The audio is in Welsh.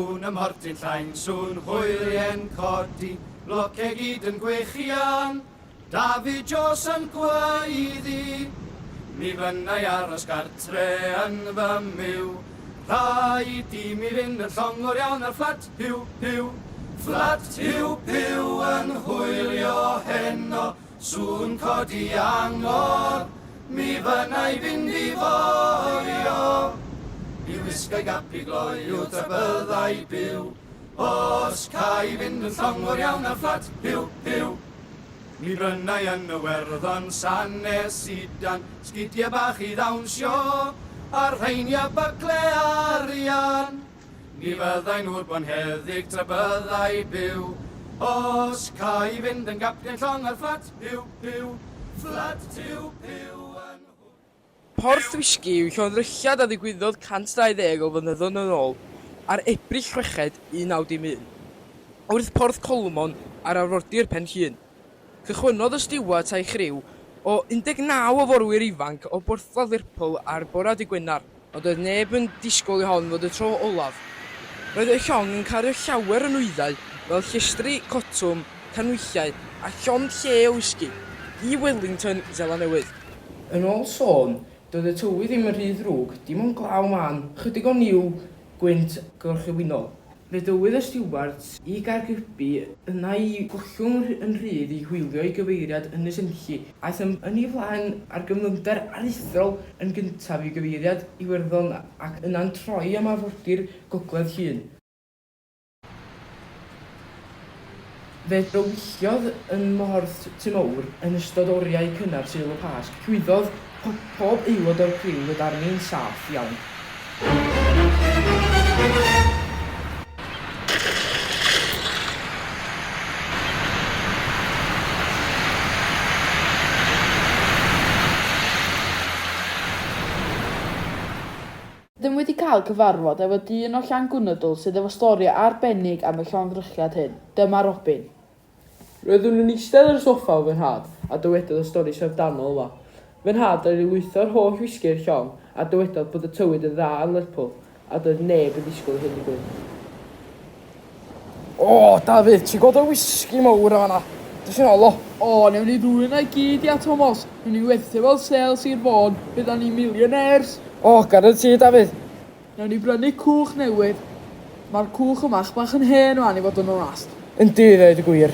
Sŵn ym Mhortyn Llain, sŵn hwylie'n codi, Bloce gyd yn gwechian, David Jones yn gwaeddi. Mi fynnai aros gartre yn fy myw, Rhaid i mi fynd yn llongwr iawn ar fflat Huw Puw. Fflat Huw Puw yn hwylio heno, Sŵn codi angor, mi fynnai fynd i forio. Mi wisgai gap i gloyw tra byddai byw, Os ca i fynd yn llongwr iawn ar fflat Huw Puw. Mi brynai yn y Werddon sanne sidan, sgidie bach i ddawnsio, a rheinia bycle arian. Ni fyddai'n ŵr bonheddig tra byddai byw, Os ca i fynd yn gapten llong ar fflat Huw Puw, fflat Huw Puw yn hwyl. Porth Wisgi yw llonddrylliad a ddigwyddodd 120 o flynyddoedd yn ôl, ar Ebrill 6, 1911, wrth Porth Colwmon ar arfordir Pen Llŷn. Cychwynnodd y Stiwart a'i chriw o 19 o forwyr ifanc o borthladd Lerpwl ar bore dydd Gwener, ond doedd neb yn disgwyl i hon fod y tro olaf. Roedd y llong yn cario llawer o nwyddau, fel llestri, cotwm, canhwyllau a llond lle o wisgi, i Wellington, Seland Newydd. Yn ôl sôn, doedd y tywydd ddim yn rhy ddrwg, dim ond glaw mân, chydig o niwl, gwynt gorllewinol. Fe dywydd y stiwart i Gaergybi, yna i gollwng yn rhydd i hwylio i gyfeiriad Ynys Enlli. Aeth yn ei flaen ar gyflymder aruthrol yn gyntaf i gyfeiriad Iwerddon ac yna'n troi am arfordir Gogledd Llŷn. Fe drywilliodd ym Mhorth Tŷ Mawr yn ystod oriau cynnar Sul y Pasg. Llwyddodd pob aelod o'r criw ddod arni'n saff iawn. Rydym wedi cael cyfarfod efo dyn o Llangwnadl sydd efo stori arbennig am y llongddrylliad hyn. Dyma Robin. Roeddwn yn eistedd ar y soffa efo fy nhad a dywedodd y stori syfrdanol yma. Fy nhad oedd i lwytho'r holl wisgi i'r llong a dywedodd bod y tywydd yn dda yn Lerpwl a doedd neb yn disgwyl i hyn ddigwydd. O, Dafydd, ti'n gweld y wisgi mawr yn fan'na? Dos i nôl o. O, newn ni ddwyn 'na i gyd, ia, Tomos? Newn ni werthu fel sêl Sir Fôn, fyddan ni'n millionaires! O, guarantee, Dafydd. Newn ni brynu cwch newydd. Mae'r cwch yma 'ch bach yn hen wan i fod yn onast. Yndi, i ddeud y gwir.